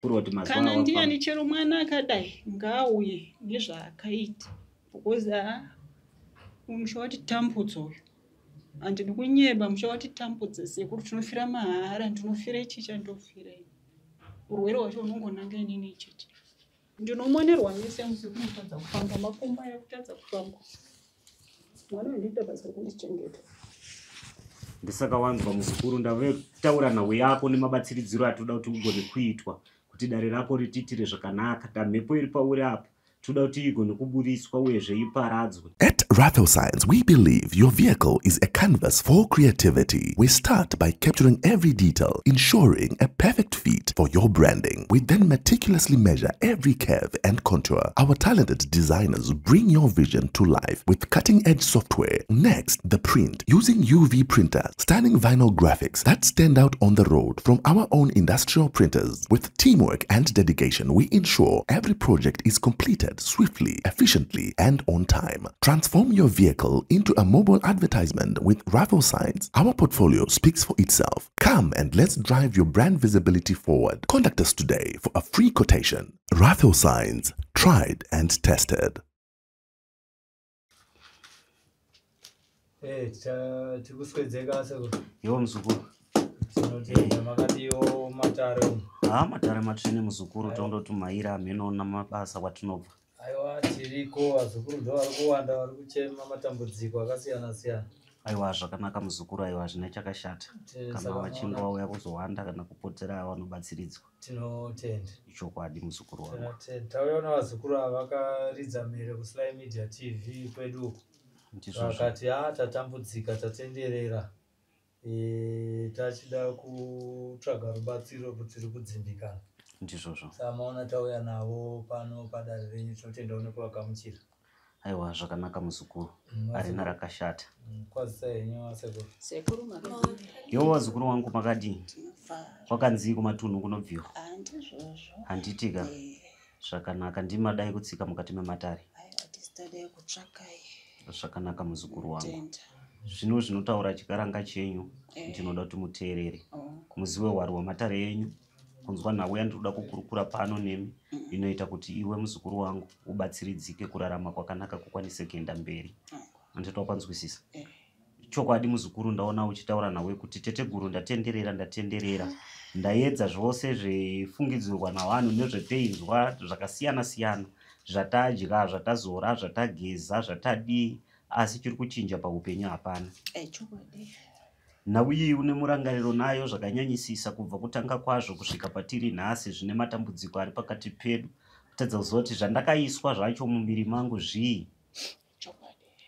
Kureva kuti mazuva Kana awa ndiyani chero mwana akadai ngaauye nezvaakaita because haa musha watitambudza uyu. Handidi kunyeba, musha watitambudza sekuru, tinofira mahara, ndinofira ichi chandofira ini. Urwere hwacho unongonanga inini chete. Ndinomonerwa mese muzukuru kutadza kufamba, makumbo aya kutadza kufamba. Mwana uyu ndiita basa rekundichengeta. Ndisaka wanzwa muzukuru, ndave kutaura nhau yako nemabatsiridziro atinoda kuti ugone kuitwa kuti dare rako ritiitire zvakanaka. Damhepo iri pauri apa toda kuti igone kuburitswa uyezve iparadzwe. At Raffle Signs, we believe your vehicle is a canvas for creativity. We start by capturing every detail, ensuring a perfect fit for your branding. We then meticulously measure every curve and contour. Our talented designers bring your vision to life with cutting-edge software. Next, the print, using UV printers, stunning vinyl graphics that stand out on the road from our own industrial printers. With teamwork and dedication, we ensure every project is completed swiftly, efficiently, and on time. Transform your vehicle into a mobile advertisement with Raffle Signs. Our portfolio speaks for itself. Come and let's drive your brand visibility forward. Contact us today for a free quotation. Raffle Signs, tried and tested. Eh, tikuswedzeka sekuru. Iwo muzukuru. Tinotenda, makadiwo matare umu? Haa, matare matsvene muzukuru, tondoti maira hameno mabasa kwatinobva. Aiwa, tiriko, vazukuru ndo vari kuwanda, vari kuchema matambudziko akasiyana siyana. Aiwa, zvakanaka muzukuru, aiwa, hazvina chakashata. Kana Saka vachinge vauya kuzowanda kana kupotera, vanobatsiridzwa. Tinotenda. Ichokwadi muzukuru wangu. Tinotenda. Tauya navazukuru ava vakaridza mhere kuSly Media TV kwedu uku. Ndizvozvo. Vakati ha, tatambudzika, tatenderera, tachida kutsvaga rubatsiro kuti tiri kudzimbikana. Ndizvozvo. Saka maona tauya navo pano padare renyu, tinotendawo nekuvagamuchira. Aiwa, zvakanaka muzukuru, harina rakashata. Kwazisai henyu vasekuru. Sekuru, makadii? Iwo vazukuru wangu, makadii? Tinofara. Kwakanzii kumatunhu kunobviwa? Handizvozvo. Handitika? Zvakanaka, ndimadai kutsika mukati mematare. Aiwa, tisitadai kutsvakai. Zvakanaka muzukuru wangu. Tenda. Zvino zvinotaura chikaranga chenyu, ndinoda kuti muteerere, muzive hwaro hwamatare enyu, kunzwa nhau yandinoda kukurukura pano nemi inoita kuti iwe muzukuru wangu ubatsiridzike, kurarama kwakanaka kukwanise kuenda mberi. Handiti wakwanzwisisa? Chokwadi muzukuru, ndaona uchitaura nawe kuti teteguru, ndatenderera, ndatenderera, ndaedza zvose zvefungidzirwa navanhu nezveteinzwa zvakasiyana siyana, zvatadya, zvatazora, zvatageza, zvatadii, asi chiri kuchinja paupenyu hapana. Chokwadi. Nhau iyi une murangariro nayo zvakanyanyisisa kubva kutanga kwazvo kusvika patiri nhasi. Zvine matambudziko ari pakati pedu, kutadza kuziva kuti zvandakaiswa zvacho mumuviri mangu zvii.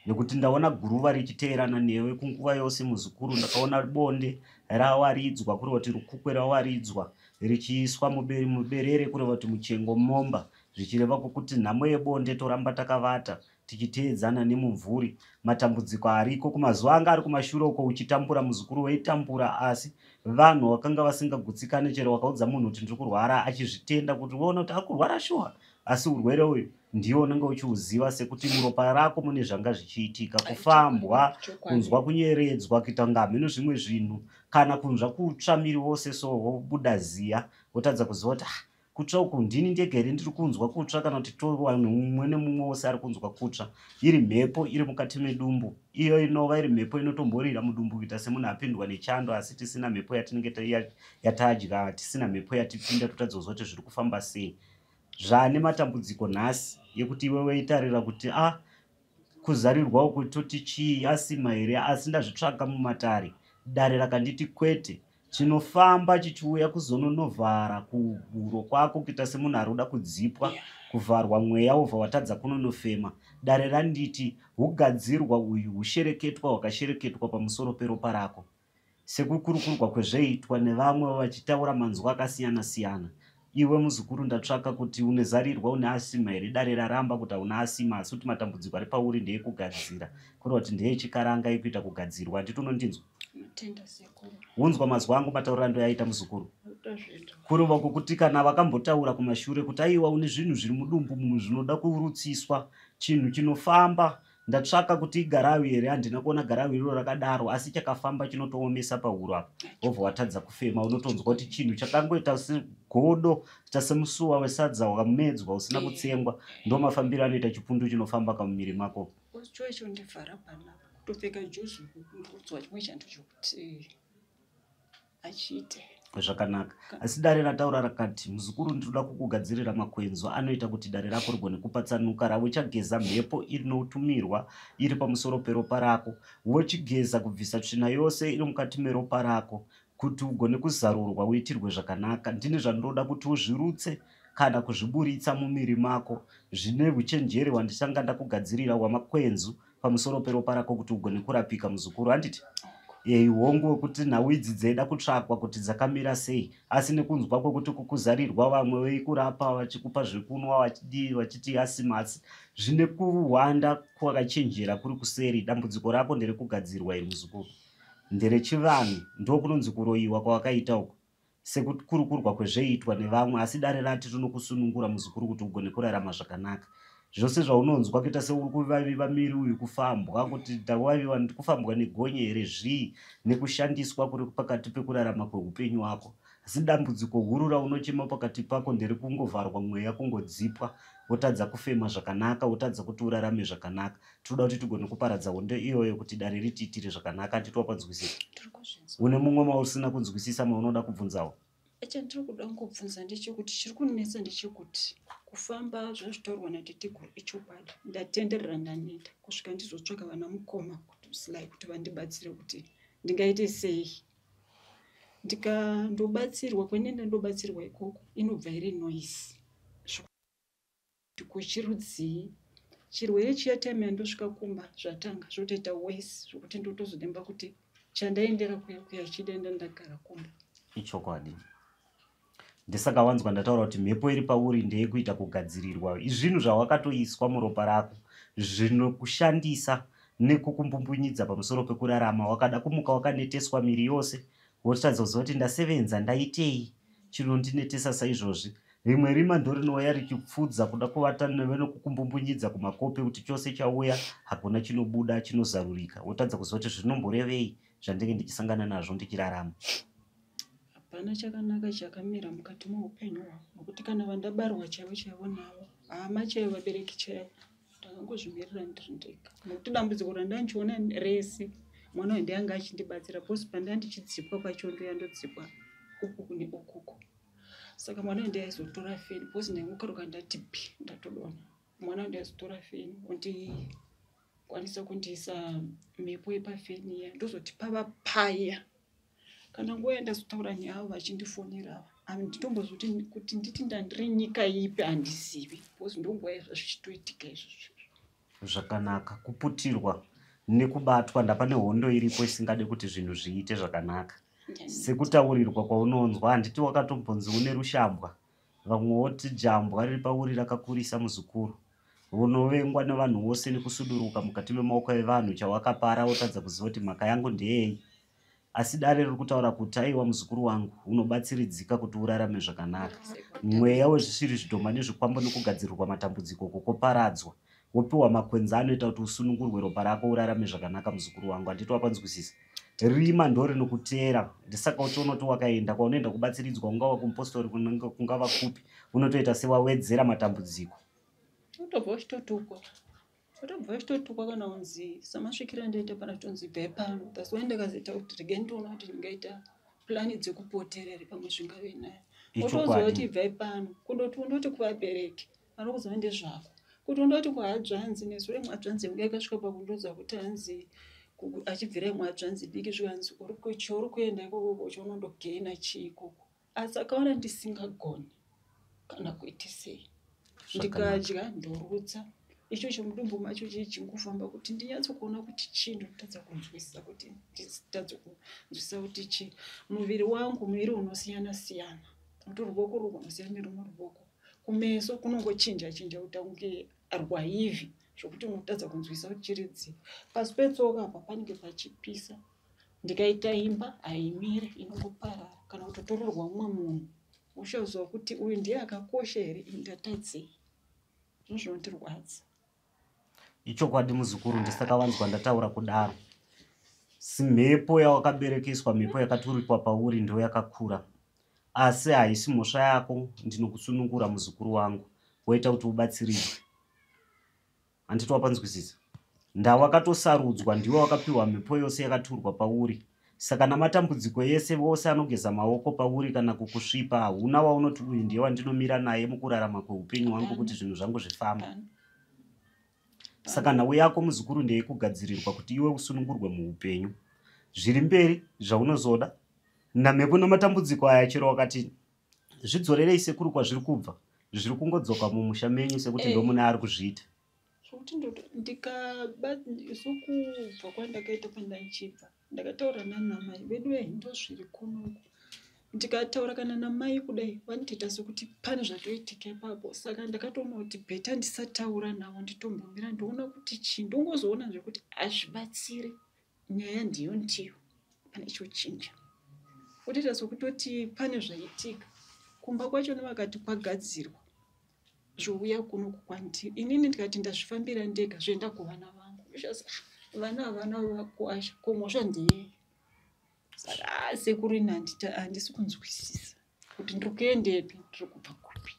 Nekuti ndaona guruva richiteerana newe kunguva yose muzukuru. Ndakaona bonde rawaridzwa, kureva kuti rukukwe rawaridzwa richiiswa muberere, kureva kuti muchengo momba, zvichireva kwokuti nhamo yebonde toramba takavata tichiteedzana nemumvuri. Matambudziko ariko kumazuva anga ari kumashure uko, uchitambura muzukuru, weitambura, asi vanhu vakanga vasingagutsikane. Chero wakaudza munhu kuti ndiri kurwara, achizvitenda kuti uona kuti akurwara shuwa, asi urwere uyu ndiwo unenge uchiuziva sekuti muropa rako mune zvanga zvichiitika, kufambwa, kunzwa kunyeredzwa, kuita kunge hameno zvimwe zvinhu, kana kunzwa kutsva miri wose, so wobuda ziya, wotadza kuziva kuti ah, kutsva uku ndini ndega here ndiri kunzwa kutsva, kana kuti vanhu mumwe nemumwe wose ari kunzwa kutsva. Iri mhepo iri mukati medumbu, iyo inova iri mhepo inotomborira mudumbu kuita semunhu apindwa nechando, asi tisina mhepo yatinenge yatadya, tisina mhepo yatipinda, totadza kuziva kuti zviri kufamba sei. Zvane matambudziko nhasi yekuti iwe weitarira kuti a ah, kuzarirwa uku toti chii, asima here? Asi ndazvitsvaga mumatare, dare rakanditi kwete, chinofamba chichiuya kuzononovhara kuhuro kwako kuita semunhu ari kuda kudzipwa, kuvharwa mweya, wobva watadza kunonofema. Dare randiti hugadzirwa uyu hushereketwa hwakashereketwa pamusoro peropa rako, sekukurukurwa kwezveitwa nevamwe vachitaura manzwi akasiyana siyana. Iwe muzukuru, ndatsvaka kuti unezarirwa, une asima here? Dare raramba kuti hauna asima, asi kuti matambudziko ari pauri ndeyekugadzira, kureva kuti ndeyechikaranga yekuita kugadzirwa. Handiti unondinzwa? Tinotenda sekuru. Unzwa mazwi angu, matauriro andoyaita muzukuru. Tozvinzwa. Kureva kwokuti kana vakambotaura kumashure kuti aiwa, une zvinhu zviri mudumbu mumu zvinoda kurutsiswa, chinhu chinofamba. Ndatsvaka kuti igarawi here, handina kuona garawi iro rakadaro, asi chakafamba chinotoomesa pahuro apa, wobva watadza kufema. Unotonzwa kuti chinhu chakangoita segodo, ita semusuwa wesadza wakamedzwa usina kutsengwa. Ndo mafambiro anoita chipundu chinofamba kamumiri mako. Cho chondivhara panapa, kutopfeka juzi kurudzwa chimwe chantu chokuti achiite zvakanaka. Asi dare rataura rakati, muzukuru, ndinoda kukugadzirira makwenzo anoita kuti dare rako rigone kupatsanuka. Ravo chageza mhepo inotumirwa iri pamusoro peropa rako, wochigeza kubvisa tsvina yose iri mukati meropa rako kuti ugone kuzarurwa uitirwe zvakanaka. Ndine zvandinoda kuti uzvirutse kana kuzviburitsa mumiri mako zvine uchenjeri hwandisanga ndakugadzirira hwamakwenzu pamusoro peropa rako kuti ugone kurapika, muzukuru, handiti? Hongu, wekuti nhau idzi dzaida kutsvakwa kuti dzakamira sei, asi nekunzwa kwekuti kukuzarirwa, vamwe veikurapa vachikupa zvekunwa, vachidii, vachiti asimasi, zvine kuwanda kwakachenjera kuri kuseri. Dambudziko rako nderekugadzirwa iri, muzukuru, nderechivanhu. Ndokunonzi kuroyiwa kwawakaita uku, sekukurukurwa kwezveiitwa nevamwe. Asi dare rati rinokusunungura, muzukuru, kuti ugone kurarama zvakanaka. Zvose zvaunonzwa kuita seuri kuvaviva miri uyu, kufambwa kuti ndawaviwa, ndikufambwa negonye here, zvii nekushandiswa kuri pakati pekurarama kweupenyu hwako. Asi dambudziko huru raunochema pakati pako nderekungovharwa mweya, kungodzipwa, wotadza kufema zvakanaka, wotadza kuti urarame zvakanaka. Tinoda kuti tigone kuparadza hondo iyoyo kuti dare ritiitire zvakanaka. Handiti wapanzwisisa? Tiri kuzvinzwa. Une mumwe mausina kunzwisisa maunoda kubvunzawo? Chandiri kuda kungobvunza ndechekuti chiri kunetsa ndechekuti kufamba zvazvitaurwa nateteguru ichokwadi. Ndatenderera, ndaneta kusvika ndizotsvaka vana mukoma kuti silai kuti vandibatsire kuti ndingaite sei. Ndikandobatsirwa kwenenda, ndobatsirwa ikoko, inobva iri noise kuchirudzii chirwere chiya. Time yandosvika kumba zvatanga zvotoita worse, zvokuti ndotozodemba kuti chandaendera kuya kuya chidenda ndagara kumba. Ichokwadi, ndisaka wanzwa ndataura kuti mhepo iri pauri ndeyekuita kugadzirirwa. Zvinhu zvawakatoiswa muropa rako zvinokushandisa nekukumbumbunyidza pamusoro pekurarama. Wakada kumuka wakaneteswa miri yose, wotadza kuziva kuti ndasevenza, ndaitei chinondinetesa saizvozvi. Rimwe rima ndorinouya richipfudza kuda kuvata newe nekukumbumbunyidza kumakope, kuti chose chauya hakuna chinobuda chinozarurika, wotadza kuziva kuti zvinomborevei zvandinge ndichisangana nazvo ndichirarama. Hapana chakanaka chakamira mukati meupenyu hwangu, nokuti kana vandabarwa chaivo chaivo navo, hama chaivo, vabereki chaivo, ndakangozvimirira ndiri ndega, nokuti dambudziko randanchiona rese mwana uyu ndianga achindibatsira pose pandaa ndichidzipwa pacho, ndoya ndodzipwa ukuku neukuku. Saka mwana uyu ndiye aizotora feni pose ndaingokaruka ndati pi ndatodonha. Mwana uyu ndiye aizotora feni, ondikwanisa kundiisa mhepo yepafeni iya, ndozoti pava paya kana nguva yandazotaura neavo vachindifonera ava, handitombozoti kuti nditi ndandiri nyika ipi, handizivi, because ndonguva yazvazvichitoitika izvozvo. Zvakanaka, kuputirwa nekubatwa ndapane hondo iripo isingade kuti zvinhu zviite zvakanaka sekutaurirwa kwaunonzwa. Handiti wakatombonzi une rushambwa? Vamwe voti jambwa riri pauri rakakurisa, muzukuru. Unovengwa nevanhu vose nekusuduruka mukati memaoko evanhu. Chawakapara wotadza kuziva kuti mhaka yangu ndeyei. Asi dare riri kutaura kuti aiwa, muzukuru wangu, unobatsiridzika kuti urarame zvakanaka. Mweya wezvisiri zvidhoma nezvikwambo nekugadzirirwa matambudziko kukoparadzwa, wopiwa makwenzi anoita kuti usunungurwe ropa rako, urarame zvakanaka, muzukuru wangu. Handiti wapanzwisisa? Rima ndo rinokuteera, ndisaka uchiona kuti wakaenda kwaunoenda kubatsiridzwa, ungava kumupostori, kungava kupi, unotoita sewawedzera matambudziko. Utobva uchitotukwa, utobva uchitotukwa kana unzi samasvikiro andaita pana tonzi bve pano. That's why ndakazoita kuti regai ndiona kuti ndingaita plani dzekupotera here, pamwe zvingave nayo. Otozwa kuti bvai pano, kundoti undoti kuvabereki vanokuzwa ndezvako, kuti undoti kuhadzvanzi nezuro imwe hadzvanzi yangu yakasvika pakundodza kuti hanzi achibvira imwe hadzvanzi diki zvikanzi uri kuenda ikoko uchiunondogaina chii ikoko. Asi akaona ndisingagoni kana kuite sei, ndikadya ndorutsa, icho chemudumbu macho chichingofamba kuti ndinyatsokuona kuti chii. Ndotadza kunzwisisa kuti nditadze kunzwisisa kuti chii. Muviri wangu muviri unosiyana siyana, kuti ruoko rugonosiyana nerumwe ruoko, kumeso kunongochinja chinja kuita kunge rwaivhi, zvokuti unotadza kunzwisisa kuti chiridzii. Pasi petsoka apa panenge pachipisa, ndikaita imba haimiri, inongoparara kana kutotorerwa mumwe munhu, ushaziva kuti uyu ndiye akakosha here, ini ndatadzei. Zvinhu zvinondirwadza. Ichokwadi muzukuru, ndisakavanzwa ndataura kudaro. Simhepo yawakaberekeswa, mhepo yakaturikwa pauri ndo yakakura, asi haisi mhosva yako. Ndinokusunungura muzukuru wangu, woita kuti ubatsiridzwe. Handiti wapanzwisisa? Ndawakatosarudzwa, ndiwe wakapiwa mhepo yose yakaturwa pauri. Saka namatambudziko ese, vose anogeza maoko pauri kana kukusvipa, hauna waunoti uyu ndiye wandinomira naye mukurarama kweupenyu hwangu kuti zvinhu zvangu zvifambe. Saka nhau yako muzukuru ndeyekugadzirirwa kuti iwe usunungurwe muupenyu. Zviri mberi zvaunozoda namhepo namatambudziko aya, chero wakati zvidzorerei sekuru kwazviri kubva, zviri kungodzoka mumusha menyu sekuti ndomune ari kuzviita. Zvokuti ndikaba sokubva kwandakaita kwandanchibva, ndakataura nanamai vedu, ndo zviri kunoku. Ndikataura kana namai kudai, vanotoita sekuti pane zvatoitika ipapo. Saka ndakatoona kuti better ndisataura navo, nditombomira ndoona kuti chii. Ndongozoona zvekuti hazvibatsiri, nyaya ndiyo ndiyo, pane chochinja. Kutoita sokutoti pane zvaitika kumba kwacho, nevakati kwagadzirwa zvouya kunoku kwandiri. Inini ndikati ndazvifambira ndega, zvoenda kuvana vangu. Vana havana vakwasha, ko mhosva ndeyei? Saka sekuru, ini handisi kunzwisisa kuti ndiri kuendepi, ndiri kubva kupi.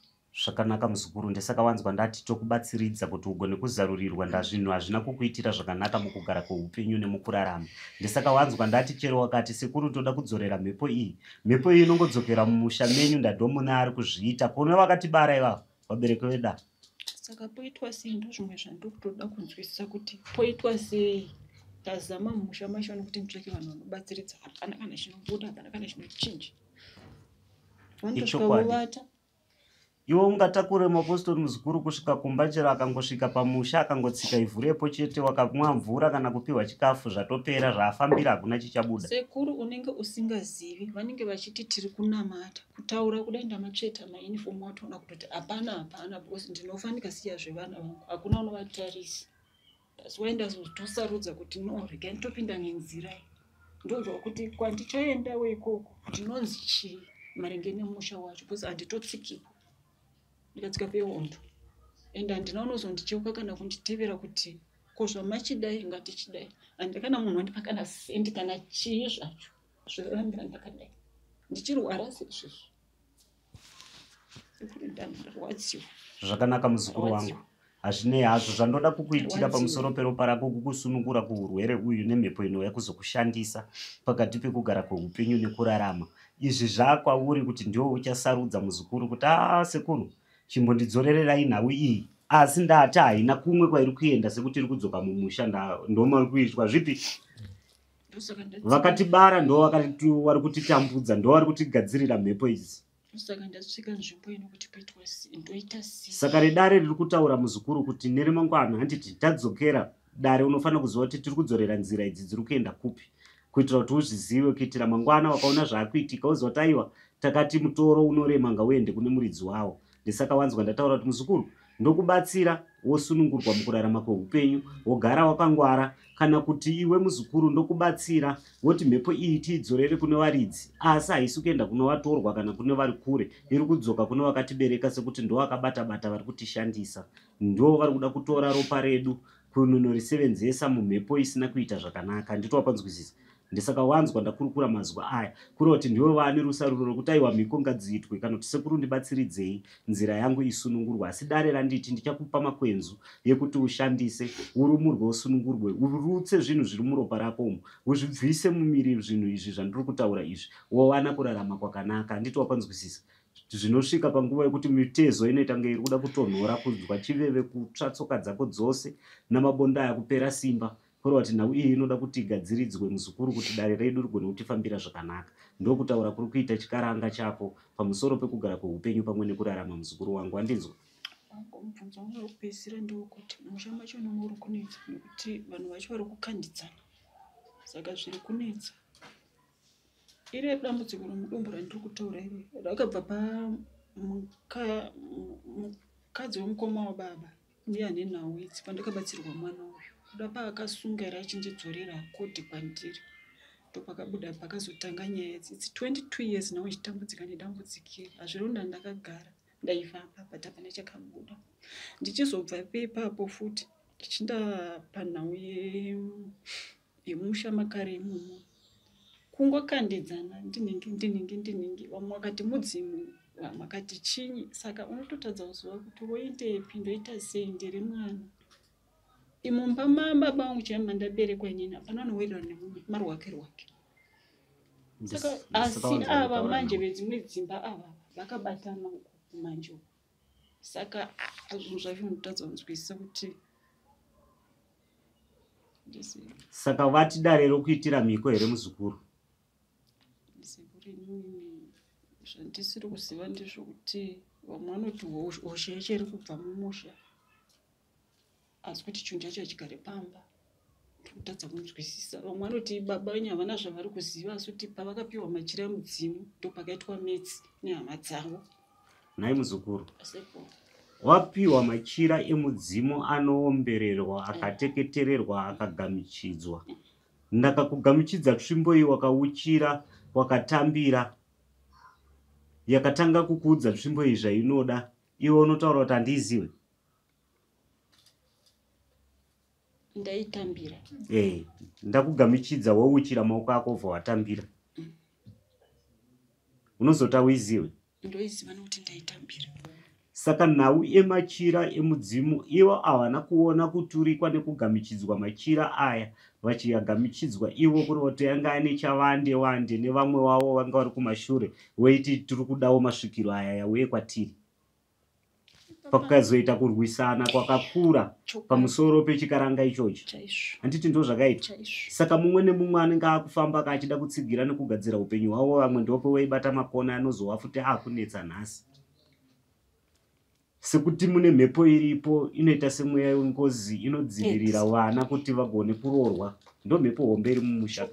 Zvakanaka muzukuru, ndisaka wanzwa ndati tokubatsiridza kuti ugone kuzarurirwa. Ndazvinhu hazvina kukuitira zvakanaka mukugara kweupenyu nemukurarama. Ndisaka wanzwa ndati chero wakati sekuru toda kudzorera mhepo iyi, mhepo iyi inongodzokera mumusha menyu. Ndadomuna ari kuzviita kune vakatibara ivavo, vabereki vedu. Saka poitwa sei? Ndo zvimwe zvandiri kutoda kunzwisisa kuti poitwa sei. Ndazama mumusha macho nekuti nditsvake vanhu vanobatsiridza, hapana kana chinobuda, hapana kana chinochinja. Vanotosvika Ichokwadi. vovata. Iwe ungatakure mapostori muzukuru kusvika kumba, chero akangosvika pamusha, akangotsika ivhu repo chete, wakamwa mvura kana kupiwa chikafu, zvatopera, zvaafambira, hakuna chichabuda. Sekuru, unenge usingazivi, vanenge vachiti tiri kunamata. Kutaura kudai, ndamatsveta mauniform, watoona kutoti hapana, hapana, because ndinofa ndikasiya zvevana vangu, hakuna unovatarisa. That's why ndazotosarudza kuti no, regai nditopinda nenzira iyi, ndonzwa kuti kwandichaendawo ikoko ndinonzi chii maringe nemusha wacho, because handitotsikipo, ndikatsika pehondo and handina unozondicheuka kana kunditevera kuti ko zvamachidai, ngatichidai. Handi kana munhu wandipa kana sendi kana chii zvacho, zvirambira ndakadai ndichirwara seizvizvi. Sekuru, ndarwadziwa. Zvakanaka muzukuru wangu, hazvinei hazvo. Zvandoda kukuitira Rwadziwa. pamusoro peropa rako, kukusunungura kuurwere uyu nemhepo inouya kuzokushandisa pakati pekugara kweupenyu nekurarama. Izvi zvakwauri kuti ndiwo uchasarudza muzukuru kuti aa sekuru, chimbondidzorererai nhau iyi. Asi ndati haina kumwe kwairi kuenda sekuti iri kudzoka mumusha. Ndomari kuitwa zvipi? Ndosaka Vakatibara ndo vari kutitambudza, ndo vari kutigadzirira mhepo idzi. Ndosaka ndatsvika nzvimbo ino kuti poitwa sei, ndoita sei. Saka redare riri kutaura muzukuru kuti neremangwana, handiti tadzokera dare, unofanira kuziva kuti tiri kudzorera nzira idzi dziri kuenda kupi, kuitira kuti uzvizive, kuitira mangwana wakaona zvaakuitika uziva kuti aiwa, takati mutoro unorema ngauende kune muridzi wawo. Ndisaka wanzwa ndataura kuti muzukuru, ndokubatsira wosunungurwa mukurarama kweupenyu, wogara wakangwara, kana kuti iwe muzukuru ndokubatsira woti mhepo iyi tiidzorere kune varidzi, asi haisi kuenda kunovatorwa kana kune vari kure, iri kudzoka kune vakatibereka sekuti ndo vakabata-bata vari kutishandisa, ndo vari kuda kutora ropa redu kunonorisevenzesa mumhepo isina kuita zvakanaka. Nditi wapanzwisisa? Ndisaka wanzwa ndakurukura mazwi aya, kureva kuti ndiwe vane rusaruro rwekuti aiwa, mhiko ngadziitwe, kana kuti sekuru ndibatsiridzei nzira yangu isunungurwe. Asi dare randiti ndichakupa makwenzu yekuti ushandise, urumurwe, usunungurwe, urutse zvinhu zviri muropa rako umu, uzvibvise mumiri zvinhu izvi zvandiri kutaura izvi, wowana kurarama kwakanaka. Handiti wapanzwisisa? Zvinosvika panguva yekuti mitezo inoita kunge iri kuda kutonhora, kunzwa chiveve, kutsva tsoka dzako dzose namabonda aya, kupera simba, kureva kuti nhau iyi inoda kuti igadziridzwe muzukuru, kuti dare redu rigone kutifambira zvakanaka. Ndokutaura kuri kuita chikaranga chako pamusoro pekugara kweupenyu pamwe nekurarama, muzukuru wangu. Wandinzwa? Wangu, mubvunzo wangu wekupedzisira ndewekuti musha macho unenge uri kunetsa nekuti vanhu vacho vari kukandidzana, saka zviri kunetsa. Iri dambudziko romudumbu randiri kutaura iri rakabva pamukadzi wemukoma wababa, ndiye ane nhau idzi. Pandakabatsirwa mwana uyu kuda, paakasunga here achindidzorera kodhi kwandiri, ndopakabuda pakazotanga nyaya idzi. Its 22 years now ichitambudzika nedambudziko iri. Hazvironda, ndakagara ndaifamba, but hapana chakabuda. Ndichizobva ipapo futi. Tichinda panhau yemusha makare imomo, kungokandidzana ndinhingi ndinhingi ndinhingi, vamwe vakati mudzimu, vamwe vakati chinyi. Saka unototadza kuziva kuti woendepi, ndoita sei, ndiri mwana. Mumba mababa vangu chaimo mandaberekwa inini hapana anowirirana nemumwe, marwake rwake. Saka asi ava manje vedzimwe dzimba ava vakabatana uku manje uku. Saka zvinhu zvacho unotadza kunzwisisa kuti Saka vati dare rokuitira mhiko here muzukuru? Sekuru inini zvandisiri kuziva ndezvekuti vamwe vanoti hosha yacho iri kubva mumusha, asi kuti chinhu chacho hachigare pamba. Ndikutadza kunzwisisa. Vamwe vanoti baba venyu havana zvavari kuziva, asi kuti pavakapiwa machira emudzimu ndopakaitwa metsi nehama dzavo. Nhai muzukuru, wapiwa machira emudzimu anoombererwa, akateketererwa, akagamichidzwa. Ndakakugamuchidza tsvimbo iyi wakauchira, wakatambira. Yakatanga kukuudza tsvimbo iyi zvainoda, iwe unotaura kuti handiizive. Ndaitambira. Ndakugamichidza wouchira maoko ako obva watambira. Unozoti auizive? Ndoiziva nekuti ndaitambira. Saka nhau emachira emudzimu ivo havana kuona kuturikwa nekugamichidzwa machira aya, vachiyagamichidzwa ivo kuri kuti yanga ane chavande wande nevamwe wavo vanga vari kumashure veiti tiri kudawo masvikiro aya yauye kwatiri. Pakazoita kurwisana kwakakura pamusoro pechikaranga ichochi. Handiti ndo zvakaitwa? Saka mumwe nemumwe anenge akufamba ka achida kutsigira nekugadzira upenyu hwavo, vamwe ndopo veibata makona anozova futi akunetsa nhasi. Sekuti mune mhepo iripo inoita semweya wengozi inodzivirira vana kuti vagone kuroorwa, ndo mhepo hombe iri mumusha.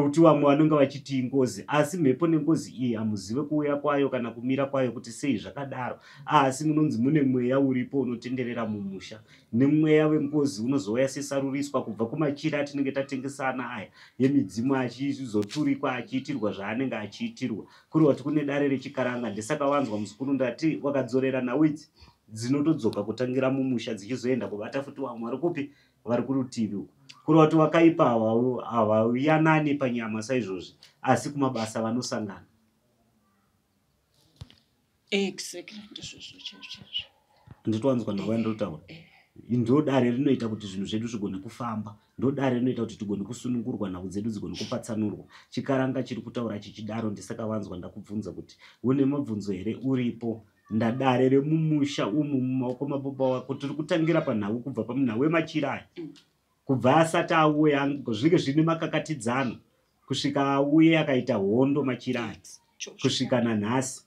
Kuti vamwe vanenge vachiti ingozi, asi mhepo nengozi iyi hamuzive kuuya kwayo kana kumira kwayo kuti sei zvakadaro, asi munonzi mune mweya uripo unotenderera mumusha, nemweya wengozi unozouya sesaruriswa kubva kumachira atinenge tatengesana aya yemidzimu, achizoturikwa achiitirwa zvaanenge achiitirwa. Kuri kuti kune dare rechikaranga, ndisaka wanzwa muzukuru ndati wakadzorera nhau idzi dzinotodzoka kutangira mumusha dzichizoenda kubata futi vamwe vari kupi, vari kurutivi uku. Kureva kuti vakaipa havayanani panyama saizvozvi, asi kumabasa vanosangana. Exactly, ndizvozvo chaizvo chaizvo. Nditowanzwa nhau yandotaura. Ndo dare rinoita kuti zvinhu zvedu zvigone kufamba, ndo dare rinoita kuti tigone kusunungurwa, nhau dzedu dzigone kupatsanurwa. Chikaranga chiri kutaura chichidaro, ndisaka vanzwa ndakubvunza kuti une mabvunzo here uripo. Ndadare remumusha umu mumaoko mababa wako tiri kutangira panhau kubva pamunhau wemachira aya, kubva asati auya zvinenge zvine makakatidzano kusvika auye akaita hondo machira aya kusvika nanhasi.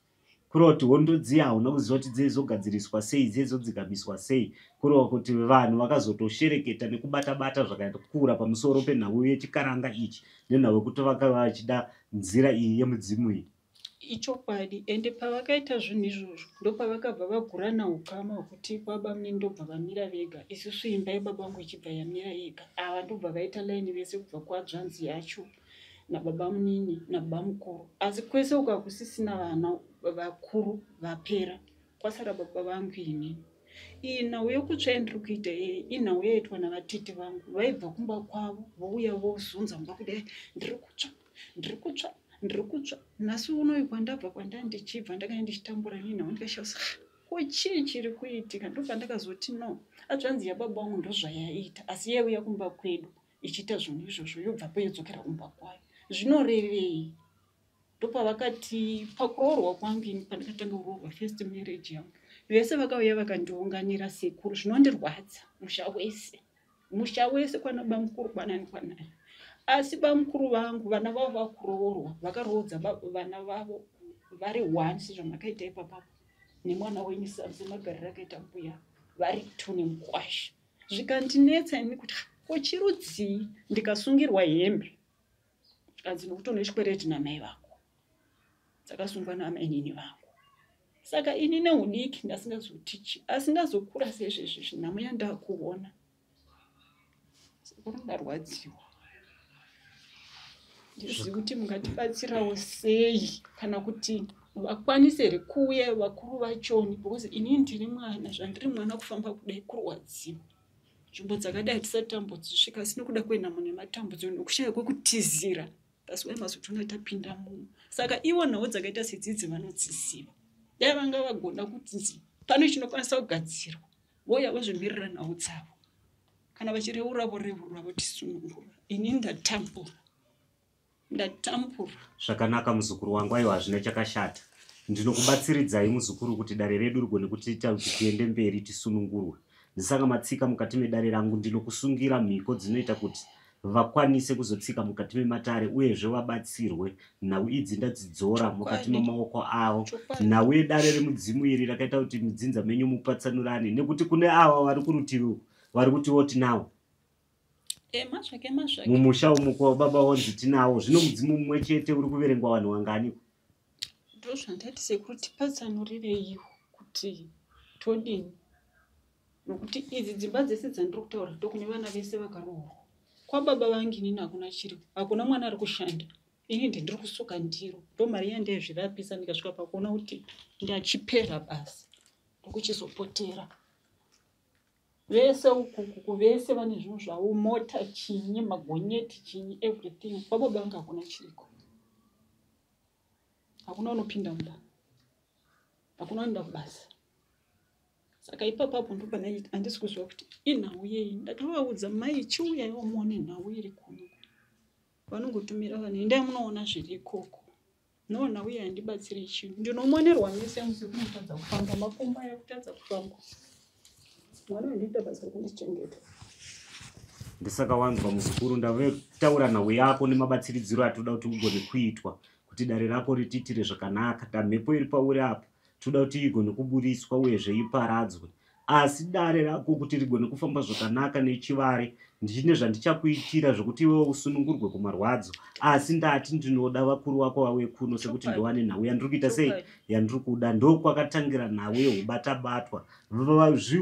Kureva kuti hondo dziya hauna kuziva kuti dzaizogadziriswa sei, dzaizodzikamiswa sei. Kureva kuti vanhu vakazotoshereketa nekubata-bata zvakakura pamusoro penhau yechikaranga ichi nenhau yekuti vakava vachida nzira iyi yemudzimu iyi. Ichokwadi, ende pavakaita zvinhu izvozvo ndopavakabva vagurana ukama hwekuti baba munini ndobva vamira vega, isusu imba yababa vangu ichibva yamira yega. Ava ndobva vaita laini vese kubva kuadzvanzi yacho nababa munini nababa mukuru, asi kwese uko hakusisina vana vakuru vapera, kwasara baba vangu inini. Iyi nhau yekutsva yandiri kuita iyi inhau yaitwa navatete vangu, vaibva kumba kwavo vouya vozunza mumba kudai, ndiri kutsva, ndiri kutsva, ndiri kutsva. Nhasi unoyu kwandabva kwandandichibva ndakanga ndichitambura nenhau, ndikashaisa ko chii chiri kuitika. Ndopandakazoti no, adzvanzi yababa vangu ndozvayaiita, asi yaiuya kumba kwedu ichiita zvinhu izvozvo yobvapo yodzokera kumba kwayo, zvinorevei? Ndopavakati pakuroorwa kwangu ini, pandakatanga kuroorwa first marriage yangu, vese vakauya vakandiunganira sekuru, zvinondirwadza musha wese, musha wese kwana bamukuru kwanani kwanani. Asi bamukuru vangu vana vavo vakuroorwa vakaroodza vana vavo vari one sezvamakaita ipapapo nemwana wenyu semagariro akaita mbuya, vari two nemukwasha. Zvikandinetsa ini kuti ko chirudzii, ndikasungirwa hembe zvikanzi nokuti une chikwereti namai vako dzakasungwa namainini vangu. Saka ini neudiki ndasingazotichi, asi ndazokura sezvezvi nhamo yandakuona sekuru ndarwadziwa. Ndizivi kuti mungatibatsirawo sei kana kuti vakwanise here kuuya vakuru vachoni, because inini ndiri mwana, zvandiri mwana kufamba kudai kurwadziwa. Nzvimbo dzakadai tisati tambodzisvika, asi nokuda kwenhamo nematambudziko nokushaya kwekutizira, that's why mazotoona tapinda muno. Saka ivo nhau dzakaita sedzidzi vanodziziva. Dai vanga vagona kuti pane chinokwanisa kugadzirwa, vouya vozvimirira nhau dzavo. Kana vachireura voreurura votisunungura. Ini ndatambura. Ndatambura. Zvakanaka muzukuru wangu, aiwa hazvina chakashata. Ndinokubatsiridzai muzukuru kuti dare redu rigone kutiita kuti tiende mberi tisunungurwe. Ndisanga matsika mukati medare rangu, ndinokusungira mhiko dzinoita kuti vakwanise kuzotsika mukati mematare uyezve vabatsirwe. Nhau idzi ndadzidzora mukati memaoko avo. Nhau yedare remudzimu iri rakaita kuti mudzinza menyu mupatsanurane nekuti kune ava vari kurutivi uku vari kutiwo tinawo. Mazvake mazvake. Mumusha umu kwa baba vonzi tinawo. Zvino mudzimu mumwe chete uri kuverengwa vanhu vangani? Ndozvandati sekuru tipatsanurireiwo kuti todini. Nokuti idzi dzimba dzese dzandiri kutaura ndokune vana vese vakaroorwa. Kwababa vangu inini hakuna chiri, hakuna mwana ari kushanda. Ini ndiri kusuka ndiro. Ndomari yandaizvirapisa ndikasvika pakuona kuti ndachipera basa. Ndokuchizopotera. Vese ukuku vese vane zvinhu zvavo, mota chinyi, magonyeti chinyi, everything. Kwababa vangu hakuna chiriko. Hakuna unopinda mumba. Hakuna unoenda kubasa. Saka ipapo ndopane handisi kuziva kuti inhau yei. Ndakavaudza mai chiuyaiwo muone nhau iri kuno. Vanongotumira vanhu endai munoona zviri ikoko. No nhau iyi handibatsiri chinhu. Ndinomonerwa mese musi kunotadza kufamba makumbo aya kutadza kufamba. Mwana wandiita basa rekundichengeta. Ndisaka wanzwa muzukuru, ndavetaura nhau yako nemabatsiridziro atoda kuti ugone kuitwa kuti dare rako ritiitire zvakanaka. Damhepo iri pauri apa toda kuti igone kuburitswa uyezve iparadzwe. Asi dare rako kuti rigone kufamba zvakanaka nechivare, ndine zvandichakuitira zvokuti iwewe usunungurwe kumarwadzo. Asi ndati ndinoda vakuru vako vauye kuno sekuti ndowane nhau yandiri kuita sei yandiri kuda. Ndokwakatangira nhau yeubata-batwa.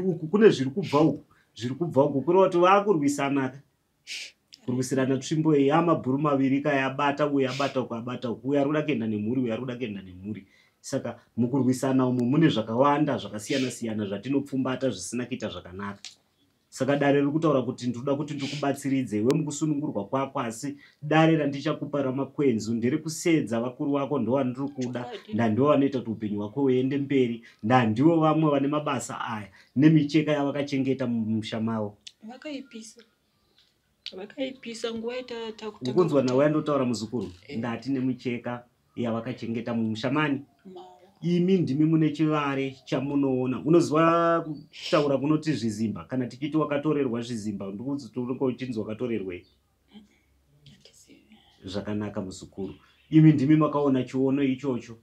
Uku kune zviri kubva uku, zviri kubva uku kureva kuti vakurwisana. Kurwisirana tsvimbo iyi yamabhuru maviri ka yabata uyu abata uku abata uku, uyu ari kuda kuenda nemhuri, uyu ari kuda kuenda nemhuri. Saka mukurwisana umu mune zvakawanda zvakasiyana siyana zvatinopfumbata zvisina kuita zvakanaka. Saka dare riri kutaura kuti ndinoda kuti ndikubatsiridze iwe mukusunungurwa kwako, asi dare randichakupa ramakwenzu nderekusedza vakuru vako ndovandiri kuda, ndandivo vanoita kuti upenyu hwako huende mberi, ndandivo vamwe vane mabasa aya nemicheka yavakachengeta mumusha mavo. Vakaipisa. Vakaipisa nguva yatakuta. Ukunzwa nawe yandotaura muzukuru, ndati nemicheka yavakachengeta mumusha mani. Imi ndimi mune chivare chamunoona. Unoziva kutaura kunoti zvizimba, kana tichiti wakatorerwa zvizimba, ndikuti unenge uchinzi wakatorerwei? Zvakanaka muzukuru. Imi ndimi makaona chiono ichocho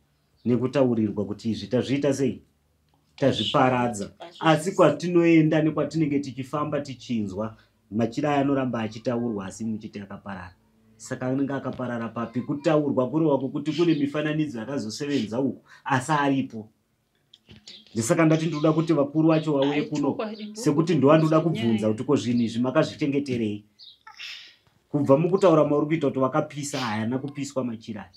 nekutaurirwa kuti izvi tazviita sei? Tazviparadza. Asi kwatinoenda nekwatinenge tichifamba tichinzwa, machira aya anoramba achitaurwa asi muchiti akaparara. Saka anenge akaparara papi? Kutaurwa kureva kwekuti kune mifananidzo yakazosevenza uku asi aripo. Ndisaka ndati ndinoda kuti vakuru vacho vauye kuno sekuti ndovanoda kubvunza kuti ko zvinhu izvi makazvichengeterei? Kubva mukutaura mauri kuita kuti vakapisa, hayana kupiswa machira aya.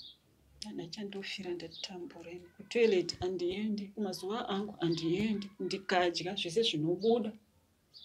Kana chandofira ndatambura ini. Kutoilet handiendi, kumazuva angu handiendi, ndikadya zvese zvinobuda.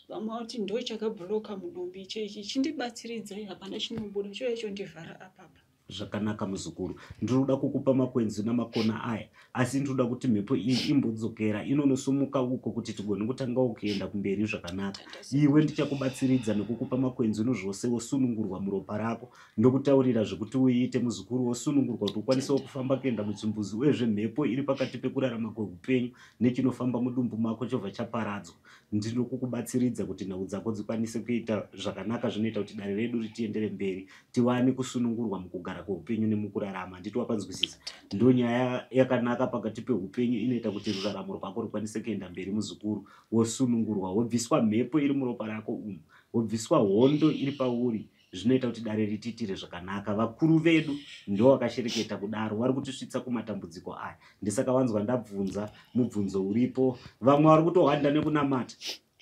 Vamwe vati ndo chakabhuloka mudumbu ichechi, chindibatsiridzai, hapana chinobuda, chouya chondivhara apapa. Zvakanaka muzukuru, ndinoda kukupa makwenzi namakona aya, asi ndinoda kuti mhepo iyi imbodzokera inonosumuka uko kuti tigone kutangawo kuenda kumberi zvakanaka. Iwe ndichakubatsiridza nekukupa makwenzi nozvose, wosunungurwa muropa rako, ndokutaurira zvekuti uite muzukuru, wosunungurwa kuti ukwanisewo kufamba kuenda muchimbuzi, uyezve mhepo iri pakati pekurarama kweupenyu nechinofamba mudumbu mako chobva chaparadzwa. Ndinokukubatsiridza kuti nhau dzako dzikwanise kuita zvakanaka zvinoita kuti dare redu ritiendere mberi, tiwane kusunungurwa mukugara kweupenyu nemukurarama. Handiti wapanzwisisa? Ndo nyaya yakanaka pakati peupenyu inoita kuti ruraramo rwako rukwanise kuenda mberi muzukuru, wosunungurwa, wobviswa mhepo iri muropa rako umu, wobviswa hondo iri pauri, zvinoita kuti dare ritiitire zvakanaka. Vakuru vedu ndo vakashereketa kudaro, vari kutisvitsa kumatambudziko aya. Ndisaka vanzwa ndabvunza mubvunzo uripo. Vamwe vari kutohwanda nekunamata,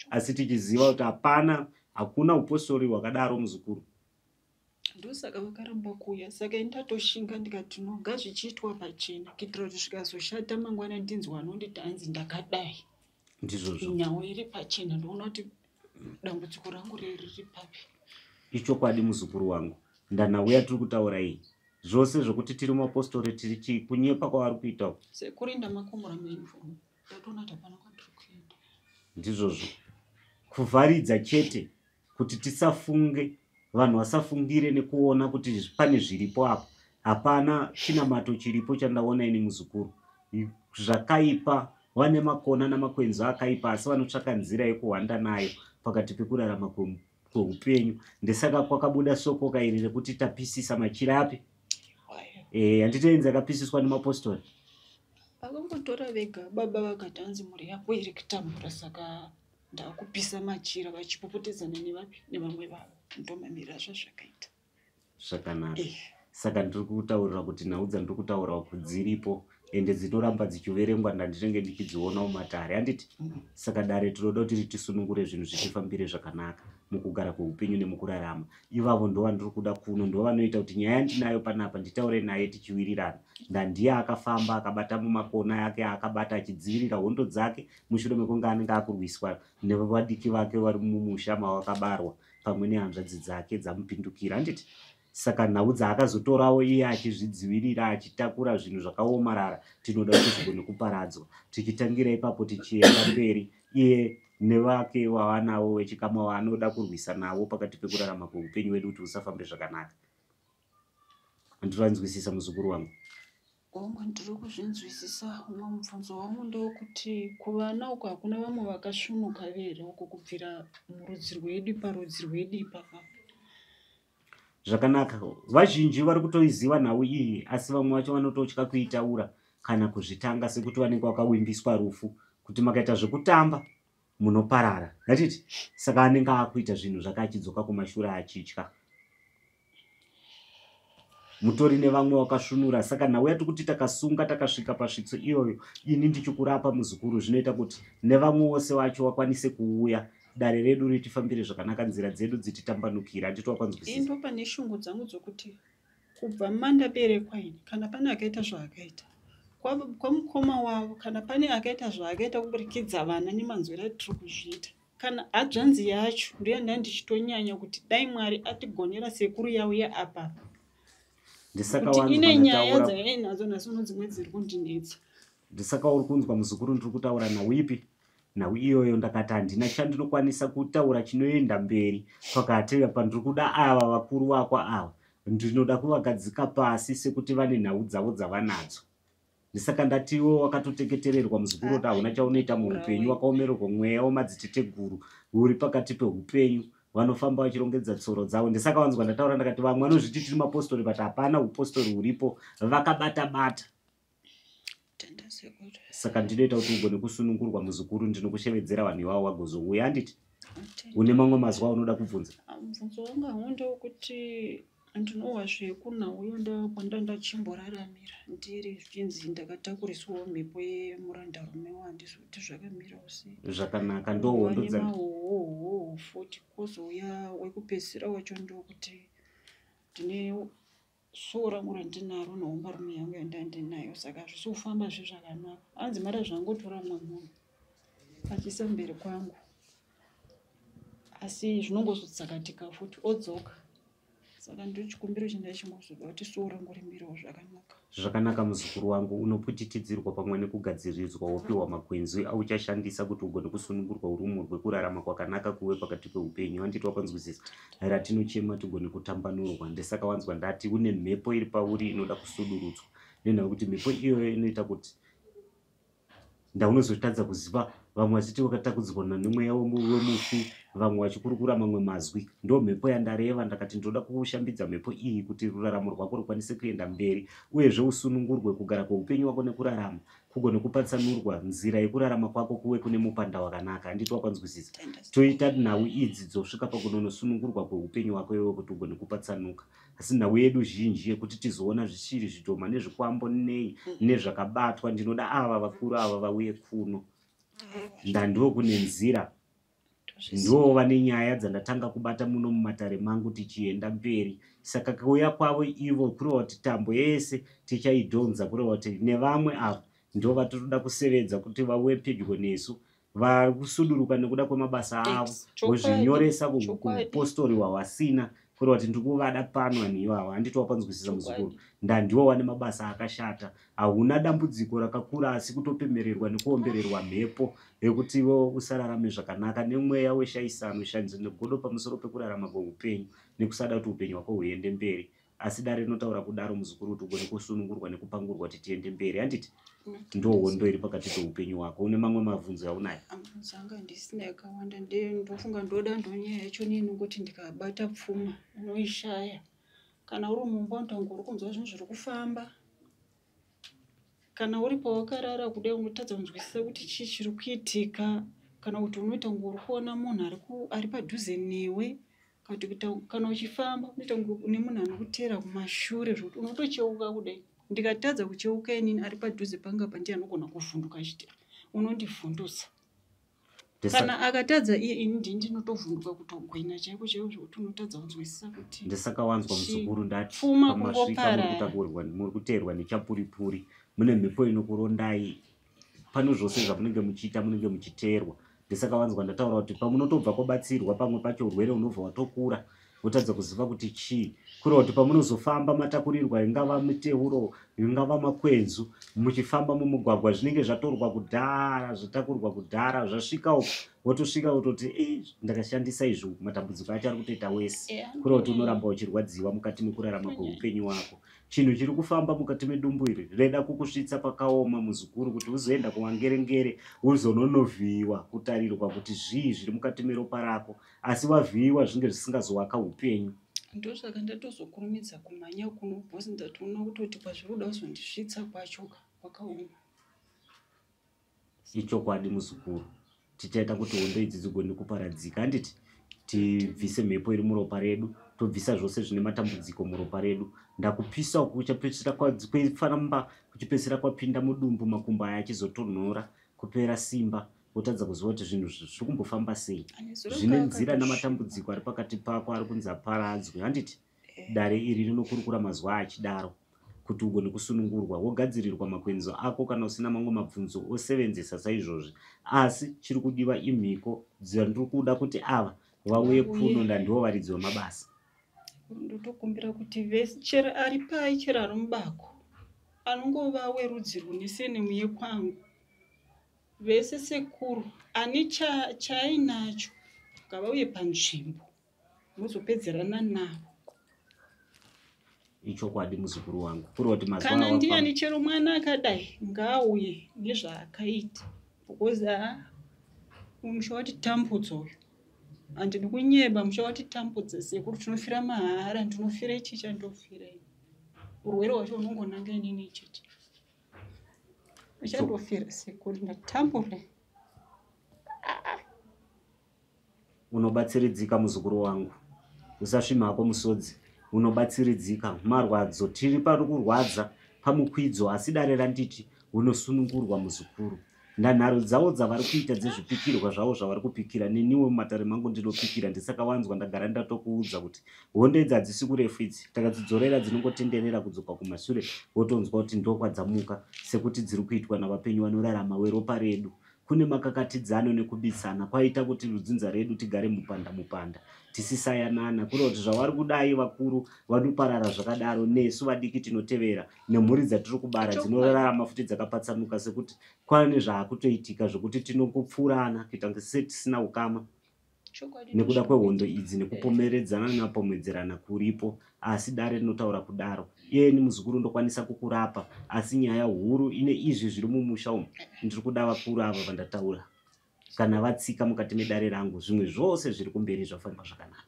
asi tichiziva kuti hapana, hakuna upostori hwakadaro muzukuru. Ndosaka vakaramba kuuya. Saka ini ndatoshinga ndikati no, ngazvichiitwa pachena kuitira kuti zvikazoshata mangwana ndinzwa anonditi hanzi ndakadai. Ndizvozvo. Nhau iri pachena, ndoona kuti Dambudziko rangu riri papi? Ichokwadi muzukuru wangu, ndanhauya tiri kutaura iyi zvose zvokuti tiri mapostori tiri chii, kunyepa kwavari kuita uku. Sekuru, ndamakomora mauniform, ndatoona kuti hapana kwandiri kuenda. Ndizvozvo, kuvharidza chete kuti tisafunge, vanhu vasafungire nekuona kuti pane zviripo apa. Hapana chinamato chiripo chandaona ini muzukuru. Zvakaipa vane makona namakwenzi akaipa, asi vanotsvaka nzira yekuhwanda nayo pakati pekurarama kweupenyu. Ndesaka kwakabuda soko kairi rekuti tapisisa machira api. Handitoenzi akapisiswa nemapostori. Vakangotora vega baba vakati hanzi mhuri yako iri kutambura, saka ndakupisa machira, vachipopotedzana nevapi nevamwe vavo. Ndomamirira zvazvakaita. Zvakanaka. Saka ndiri kutaurira kuti nhau dzandiri kutaura uku dziripo, ende dzinoramba dzichiverengwa, ndandinenge ndichidziona mumatare, handiti? Saka dare tinoda kuti ritisunungure, zvinhu zvichifambire zvakanaka mukugara kweupenyu nemukurarama. Ivavo ndo vandiri kuda kuno, ndo vanoita kuti nyaya yandinayo panapa nditaure naye tichiwirirana. Ndandiye akafamba akabata mumakona ake aakabata achidzivirira hondo dzake mushure mekunge anenge akurwiswa nevadiki vake vari mumusha mawakabarwa pamwe nehanzvadzi dzake dzamupindukira, handiti? Saka nhau dzaakazotorawo iye achizvidzivirira achitakura zvinhu zvakaomarara, tinoda kuti zvigone kuparadzwa, tichitangira ipapo tichienda mberi, iye nevake wavanavo vechikama waanoda kurwisa navo pakati pekurarama kweupenyu hwedu kuti husafambe zvakanaka. Handiranzwisisa muzukuru wangu? Hongu, ndiri kuzvinzwisisa. Umwe mubvunzo wangu ndewekuti kuvana uku hakuna vamwe vakasvunuka here uko kubvira murudzi rwedu, parudzi rwedu ipapa? Zvakanaka, vazhinji vari kutoiziva nhau iyi, asi vamwe vacho vanototya kuitaura kana kuzvitanga sekuti vanenge vakawimbiswa rufu kuti makaita zvekutamba munoparara, ngatiti. Saka anenge akuita zvinhu zvake achidzoka kumashure achitya. Mutori nevamwe wakasvunura. Saka nhau yati kuti takasunga takasvika pasvitso iyoyo, ini ndichikurapa muzukuru, zvinoita kuti nevamwe vose vacho vakwanise kuuya, dare redu ritifambire zvakanaka, nzira dzedu dzititambanukira, handiti wakwanzwisisa? Ndo pane shungu dzangu dzokuti kubva mandaberekwa ini, kana pane akaita zvaakaita kwamukoma wavo, kana pane akaita zvaakaita kuburikidza vana nemanzwiro atiri kuzviita, kana hadzvanzi yacho ndoyanda ndichitonyanya kuti dai Mwari atigonera sekuru yauya apapa, Ndisaka kuti wanzwa ine nyaya ndataura. dzainadzo nhasi uno, dzimwe dziri kundinetsa. Ndisaka uri kunzwa muzukuru, ndiri kutaura nhau ipi? Nhau iyoyo ndakati handina chandinokwanisa kutaura chinoenda mberi pakati apa. Ndiri kuda ava vakuru vako ava, ndinoda kuvagadzika pasi sekuti vane nhau dzavo dzavanadzo. Ndisaka ndatiwo wakatoteketererwa muzukuru kuti hauna chaunoita muupenyu, wakaomererwa mweya wemadziteteguru uri pakati peupenyu, vanofamba vachirongedza tsoro dzavo. Ndisaka wanzwa ndataura ndakati vamwe vanozviti tiri mapostori, but hapana upostori huripo, vakabata bata. Tenda sekuru. Saka ndinoita kuti ugone kusunungurwa muzukuru, ndinokushevedzera vanhu ivavo vagozouya, handiti? Tenda. Une mamwe mazwa aunoda kubvunza? Mubvunzo wangu hangu ndewekuti ndinohwa zvekunhau kwanda ndachimboraramira ndiri, zvichinzi ndakatakuriswawo mhepo yemurandarume, wandisi kuti zvakamirawo sei? Zvakanaka, ndohondo dza Mahohoho futi kwozouya wekupedzisira wacho, ndokuti ndine suo rangu randinaro nehombarume yangu yandandinayo, saka hazvisi kufamba zve zvakanaka. Hanzi mara zvangotora mumwe munhu achiisa mberi kwangu, asi zvinongozotsakatika futi odzoka. Saka ndo chikumbiro chandachingozoda kuti suo rangu rimirewo zvakanaka. Zvakanaka muzukuru wangu, unoputitidzirwa pamwe nekugadziridzwa, wopiwa makwenzi auchashandisa kuti ugone kusunungurwa urumu rwekurarama kwakanaka kuve pakati peupenyu, handiti wakanzwisisa? Ratinochema tigone kutambanurwa. Ndesaka wanzwa ndati une mhepo iri pauri inoda kusudurudzwa, nenhau yekuti mhepo iyoyo inoita kuti ndaunozotadza kuziva. Vamwe vachiti wakatakudzwa nemweya wemufi, vamwe vachikurukura mamwe mazwi. Ndo mhepo yandareva. Ndakati ndinoda kushambidza mhepo iyi kuti ruraramo rwako rukwanise kuenda mberi, uyezve usunungurwe kugara kweupenyu wako nekurarama kugone kupatsanurwa, nzira yekurarama kwako kuve kune mupanda wakanaka, handiti wakwanzwisisa? Tenda. Toita nhau idzi dzosvika pakunonosunungurwa kweupenyu hwako iwewe kuti ugone kupatsanuka. Asi nhau yedu zhinji yekuti tizoona zvichiri zvidhoma nezvikwambo nei nezvakabatwa, ndinoda ava vakuru ava vauye kuno, ndandiwo kune nzira, ndo vane nyaya dzandatanga kubata muno mumatare mangu tichienda mberi. Saka kuuya kwavo ivo kureva kuti tambo yese tichaidhonza, kureva kuti nevamwe ava ndo vatinoda kusevedza kuti vauye pedyo nesu. Vari kusuduruka nekuda kwemabasa avo, vozvinyoresa kupostori wawasina, kureva kuti ndiri kuvada pano vanhu ivavo. Handiti wapanzwisisa muzukuru? Ndandiwo wane mabasa akashata. Hauna dambudziko rakakura, asi kutopemererwa nekuombererwa mhepo yekuti iwe usararame zvakanaka nemweya weshaisano, shanzi negodo pamusoro pekurarama kweupenyu nekusada kuti upenyu hwako huende mberi. Asi dare rinotaura kudaro muzukuru kuti ugone kusunungurwa nekupangurwa kuti tiende mberi, handiti? Ndohondo iri pakati peupenyu hwako. Une mamwe mabvunzo aunayo? Mabvunzo anga ndisina yakawanda, ndofunga ndoda ndonyaya yacho neinongoti ndikabata pfuma unoishaya. Kana uri mumba unoita uri kunzwa zvinhu zviri kufamba, kana uri pawakarara kudai unotadza kunzwisisa kuti chii chiri kuitika, kana kuti unoita kunge uri kuona munhu ari padhuze newe, kana uchifamba unoita kunge une munhu anokuteera kumashure zvekuti unotocheuka kudai. Ndikatadza kucheuka inini, ari padhuze panga pa ndiye anogona kuvhunduka achiti unondivhundutsa. Kana akatadza iye, ini ndini ndinotovhunduka kutogwina chaiko chaiko zvekuti unotadza kunzwisisa kuti Ndisaka wanzwa muzukuru ndati pfuma pamasvika muri kungoparara. kutakurwa, muri kuteerwa nechapuripuri, mune mhepo inokurondai pano. Zvose zvamunenge muchiita munenge muchiteerwa. Ndisaka wanzwa ndataura kuti pamunotobva kubatsirwa, pamwe pacho urwere unobva watokura, wotadza kuziva kuti chii. Kureva kuti pamunozofamba matakurirwa, ingava miteuro, ingava makwenzu, muchifamba mumugwagwa zvinenge zvatorwa kudhara, zvatakurwa kudhara, zvasvika uko wotosvika wototi, "Ih, ndakashandisa izvi, matambudziko acho ari kutoita wese." Kureva kuti unoramba uchirwadziwa mukati mekurarama kweupenyu hwako. Chinhu chiri kufamba mukati medumbu iri reda kukusvitsa pakaoma muzukuru, kuti uzoenda kuvangerengere, uzononovhiyiwa kutarirwa kuti zvii zviri mukati meropa rako. Asi wavhiyiwa zvinge zvisingazowaka upenyu. Ndosaka ndatozokurumidza kumhanya kuno, because ndatoona kutoti kwazviri kuda kuzondisvitsa kwacho kwakaoma. Ichokwadi muzukuru, tichaita kuti hondo idzi dzigone kuparadzika, handiti? Tibvise mhepo iri muropa redu, tobvisa zvose zvine matambudziko muropa redu. Ndakupisa uku kuchapedzisira kwefamba, kuchipedzisira kwapinda mudumbu, makumbo aya achizotonhora, kupera simba, wotadza kuziva kuti zvinhu zviri kumbofamba sei. Zvine nzira namatambudziko ari pakati pako ari kunzi aparadzwe, handiti? Dare iri rinokurukura mazuva achidaro kuti ugone kusunungurwa, wogadzirirwa makwenzo ako. Kana usina mamwe mabvunzo, osevenzesa saizvozvi. Asi chiri kudiwa imhiko dzandiri kuda kuti ava vauye kuno, ndandiwo varidzi vemabasa. Ndotokumbira kuti vese, chero ari pai, chero ari mubako, anongova werudzi rune senemu yekwangu, vese sekuru ane chaainacho ngavauye panzvimbo muzopedzerana navo. Ichokwadi muzukuru wangu, kuri kuti mazuva Kana ndiani, chero mwana akadai, ngaauye nezvaakaita, because haa, musha watitambudza uyu. Handidi kunyeba, musha watitambudza sekuru. Tinofira mahara, ndinofira ichi chandofira ini, urwere hwacho unongonanga inini chete uchandofira. Sekuru, ndatambura. Unobatsiridzika muzukuru wangu, usasvima hako musodzi, unobatsiridzika. Marwadzo tiri pari kurwadza pamukwidzo, asi dare randiti unosunungurwa muzukuru. Ndanharo dzavo dzavari kuita dzezvipikirwa zvavo zvavari kupikira, neniwo mumatare mangu ndinopikira. Ndisaka wanzwa ndagara ndatokuudza kuti hondo idzi hadzisi kurefu idzi, takadzidzorera dzinongotenderera kudzoka kumashure, wotonzwa kuti ndokwadzamuka, sekuti dziri kuitwa navapenyu vanorarama weropa redu. Kune makakatidzano nekubitsana kwaita kuti rudzinza redu tigare mupanda mupanda, tisisayanana. Kureva kuti zvavari kudai vakuru vanoparara zvakadaro, nesu vadiki tinotevera, nemhuri dzatiri kubara dzinorarama futi dzakapatsanuka, sekuti kwane zvaakutoitika zvokuti tinongopfuurana kuita kunge setisina ukama nekuda kwehondo idzi nekupomeredzana napomedzerana kuripo. Asi dare rinotaura kudaro, iyeni muzukuru ndokwanisa kukurapa, asi nyaya huru ine izvi zviri mumusha umu, ndiri kuda vakuru ava vandataura. Kana vatsika mukati medare rangu, zvimwe zvose zviri kumberi zvafamba zvakanaka.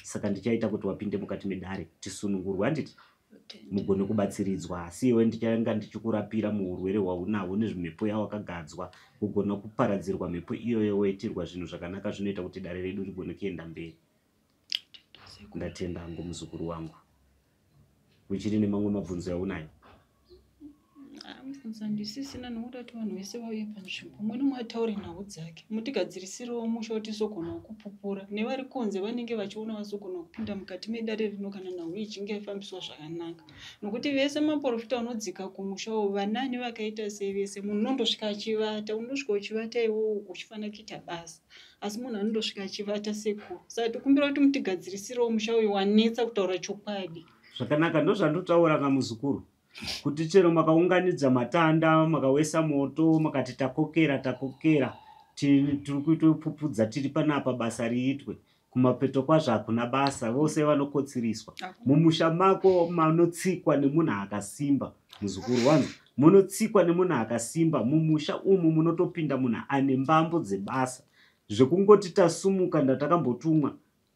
Saka ndichaita kuti wapinde mukati medare, tisunungurwe, handiti? Mugone kubatsiridzwa. Asi iwe ndichange ndichikurapira muurwere hwaunahwo nezvimhepo yawakagadzwa, kugona kuparadzirwa mhepo iyoyo, woitirwa zvinhu zvakanaka zvinoita kuti dare redu rigone kuenda mberi. Ndatenda hangu muzukuru wangu. Uchiri nemamwe mabvunzo yaunayo? Mibvunzo ndisisina nokuda kuti vanhu vese vauye panzvimbo, umwe nomwe ataure nhau dzake. Mutigadzirisirewo musha kuti tizogonawo kupupura. Nevari kunze vanenge vachiona vazogonawo kupinda mukati medare rino kana nhau ichinge yafambiswa zvakanaka. Nokuti vese maporofita vanodzika kumusha uwo vanani vakaita sei vese, munhu unondosvika achivata, unosvika uchivata iwowo uchifanira kuita basa. Asi munhu anondosvika achivata sekuru. Saka tokumbira kuti mutigadzirisirawo musha uyu wanetsa kutaura chokwadi. Zvakanaka ndozvandotaura kamuzukuru kuti chero makaunganidza matanda makawesa moto makati takokera takokera tiri kuitopupudza tiri panapa basa riitwe kumapeto kwazvo hakuna basa vose vanokotsiriswa mumusha mako manotsikwa nemunhu akasimba muzukuru wangu munotsikwa nemunhu akasimba mumusha umu munotopinda munhu ane mbambo dzebasa zvekungoti tasumuka ndatakambotumwa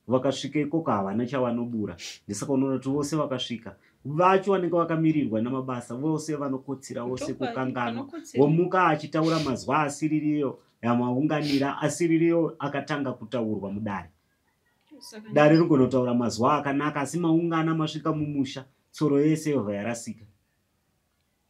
Vakasvika ikoko havana chavanobura ndisaka unoona kuti vose vakasvika vacho vanenge vakamirirwa namabasa vose vanokotsira vose kukanganwa womuka achitaura mazwa asiririyo yamaunganira asiririyo akatanga kutaurwa mudare dare rigonotaura mazwa akanaka asi maungana masvika mumusha tsoro yese yobva yarasika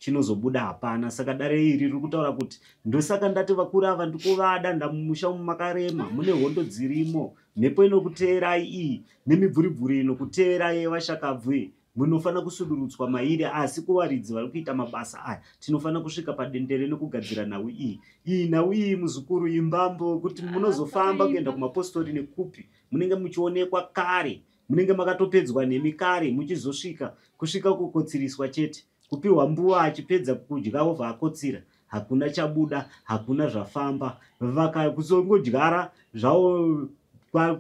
chinozobuda hapana. Saka dare iri riri kutaura kuti ndosaka ndati vakuru ava ndikuvada ndamumusha umu makarema mune hondo dzirimo mhepo inokuteerai iyi nemibvuribvuri inokuteerai yevashakabvu iyi munofanira kusudurutswa mairi asi kuvaridzi vari kuita mabasa aya tinofanira kusvika padendere nekugadzira nhau iyi iyi nhau iyi muzukuru imbambo kuti munozofamba kuenda kumapostori nekupi munenge muchionekwa kare munenge makatopedzwa nemi kare muchizosvika kusvika kukotsiriswa chete Kupiwa mbuva achipedza kudya obva akotsira hakuna chabuda hakuna zvafamba vaka kuzongodyara zvavo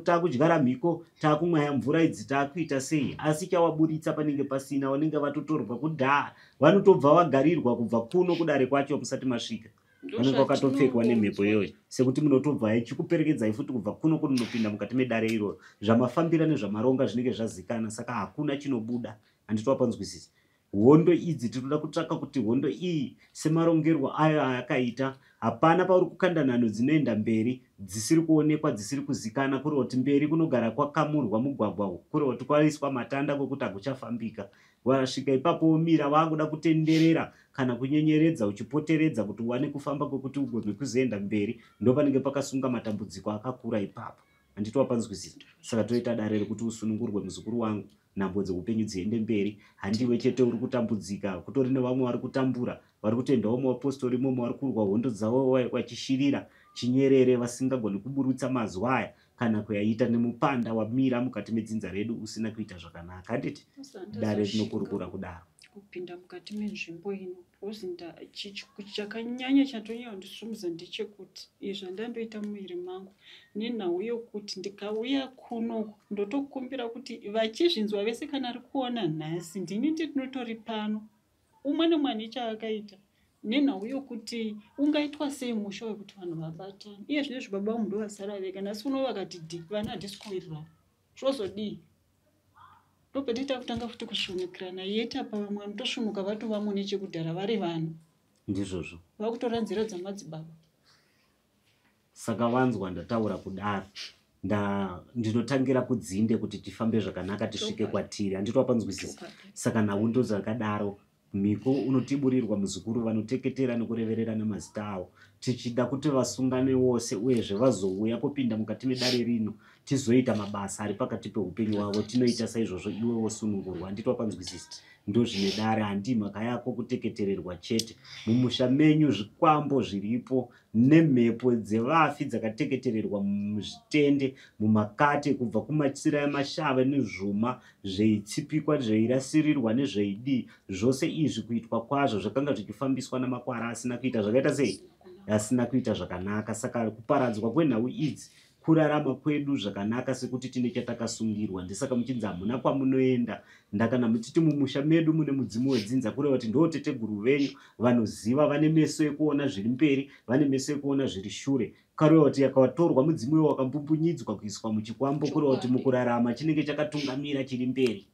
takudyara mhiko takumwaya mvura idzi takuita sei asi chawaburitsa panenge pasina vanenge vatotorwa kudhaa vanotobva vagarirwa kubva kuno kudare kwacho musati masvika vanenge vakatopfekwa nemhepo iyoyo sekuti munotobva ichikuperekedzai futi kubva kuno kunonopinda mukati medare iroro zvamafambira nezvamaronga zvinenge zvazikana saka hakuna chinobuda handiti wapanzwisisa Hondo idzi tinoda kutsvaka kuti hondo iyi semarongerwo ayo ayakaita hapana pauri kukanda nhanho dzinoenda mberi dzisiri kuonekwa dzisiri kuzikana kureva kuti mberi kunogara kwakamurwa mugwagwa uku kureva kuti kwaiswa matanda kwekuti hakuchafambika wasvika ipapo womira wakuda kutenderera kana kunyenyeredza uchipoteredza kuti uwane kufamba kwekuti ugone kuzoenda mberi ndopanenge pakasunga matambudziko akakura ipapo handiti wapanzwisisa saka toita dare rekuti usunungurwe muzukuru wangu nhambo dzeupenyu dziende mberi handiwe chete uri kutambudzika kutori nevamwe vari kutambura vari kutoendawo muvapostori imomo vari kurwa hondo dzavo vachishirira chinyerere vasingagoni kuburutsa mazwi aya kana kuyaita nemupanda wamira mukati medzinza redu usina kuita zvakanaka handiti dare rinokurukura kudaro kupinda mukati menzvimbo ino because chakanyanya chatonyanya kundisumudza ndechekuti izvi zvandandoita muviri mangu nenhau yokuti ndikauya kuno ndotokumbira kuti vachizvinzwa vese kana ari kuona nhasi ndini ndinotori pano umwe nemwe ane chaakaita nenhau yokuti ungaitwa sei musha wekuti vanhu vabatane iye zvino izvi baba vangu ndovasara vega nhasi uno vakati dhi vana hatisi kuwirirana zvozodii ndopatita kutanga futi kusvunukirana yet apa vamwe vanotosvunuka vatovamo nechekudhara vari vana ndizvozvo vakutora nzira dzamadzibaba saka vanzwa ndataura kudaro nda ndinotangira kudzinde kuti tifambe zvakanaka tisvike kwatiri handiti wapanzwisisa saka nhau ndodzakadaro Mhiko unotiburirwa muzukuru vanoteketera nekureverera nemazita avo tichida kuti vasungane wose uyezve vazouya kupinda mukati medare rino tizoita mabasa ari pakati peupenyu wavo tinoita saizvozvo iwe wosunungurwa handiti wapanzwisisa ndozvine dare handii mhaka yako kuteketererwa chete mumusha menyu zvikwambo zviripo nemhepo dzevafi dzakateketererwa muzvitende mumakate kubva kumachira emashave nezvuma zveitsipikwa zveirasirirwa nezveidii zvose izvi kuitwa kwazvo zvakanga zvichifambiswa namakwara asina kuita zvakaita sei asina kuita zvakanaka saka kuparadzwa kwenhau idzi kurarama kwedu zvakanaka sekuti tine chatakasungirwa ndisaka muchinzi hamuna kwamunoenda ndakana muchiti mumusha medu mune mudzimu wedzinza kureva kuti ndoo teteguru venyu vanoziva vane meso ekuona zviri mberi vane meso ekuona zviri shure kareva kuti yakatorwa mudzimu iwo wakambumbunyidzwa kuiswa muchikwambo kureva kuti mukurarama chinenge chakatungamira chiri mberi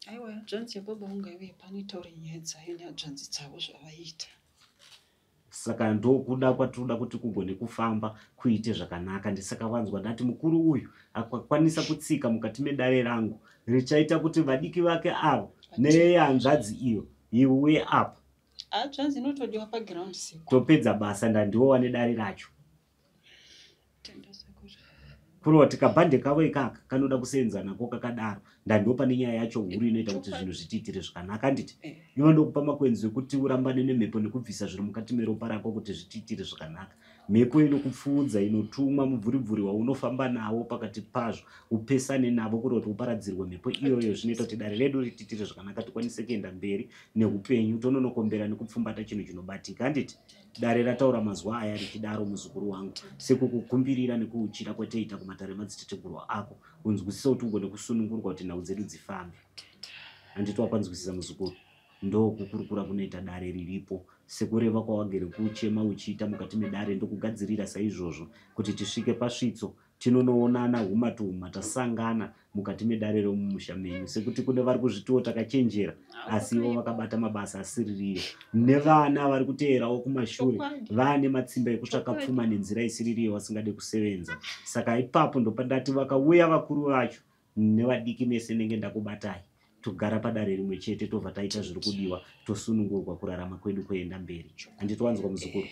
Aiwa hanzvanzi yababa vangu ngaiuye pano itaure nyaya dzayo nehanzvanzi dzavo zvavaiita. Saka ndokuda kwatinoda kuti kugone kufamba kuite zvakanaka. Ndisaka vanzwa ndati mukuru uyu akakwanisa kutsika mukati medare rangu richaita kuti vadiki vake avo nehanzvadzi iyo iuye apa. Hanzvanzi inotodiwa paground sekuru. Topedza basa, ndandiwo wane dare racho. Tenda sekuru. Kureva kuti kabhande kavo ikaka kanoda kusenza nako kakadaro, ndandiwo pane nyaya yacho huru inoita kuti zvinhu zvitiitire zvakanaka, handiti? Ivo ndokupa makwenzi ekuti urambane nemhepo nekubvisa zviri mukati meropa rako kuti zvitiitire zvakanaka. Mhepo inokupfuudza inotumwa mubvuribvuri waunofamba nawo pakati pazvo upesane navo, kureva kuti uparadzirwe mhepo iyoyo. Zvinoita kuti dare redu ritiitire zvakanaka, tikwanise kuenda mberi neupenyu, tononokombera nekupfumbata chinhu chinobatika, handiti? Dare rataura mazwa aya richidaro, muzukuru wangu, sekukukumbirira nekuuchira kwateiita kumatare emadziteteguru ako, unzwisise kuti ugone kusunungurwa kuti nhau dzedu dzifambe, handiti? Wapanzwisisa, muzukuru? Ndokukurukura kunoita dare riripo, sekureva kwawagere kuchema uchiita mukati medare. Ndokugadzirira saizvozvo kuti tisvike pasvitso, tinonoonana huma tuhuma, tasangana mukati medare remumusha menyu, sekuti kune vari kuzvitiwo takachenjera, asi ivo vakabata mabasa asiririyo, nevana vari kuteerawo kumashure vane matsimba ekutsvaka pfuma nenzira isiririyo, vasingade kusevenza. Saka ipapo ndopandati vakauya vakuru vacho nevadiki mese, nenge ndakubatai, togara padare rimwe chete, tobva taita zviri kudiwa, tosunungurwa, kurarama kwedu kuenda mberi, handiti? Wanzwa, muzukuru?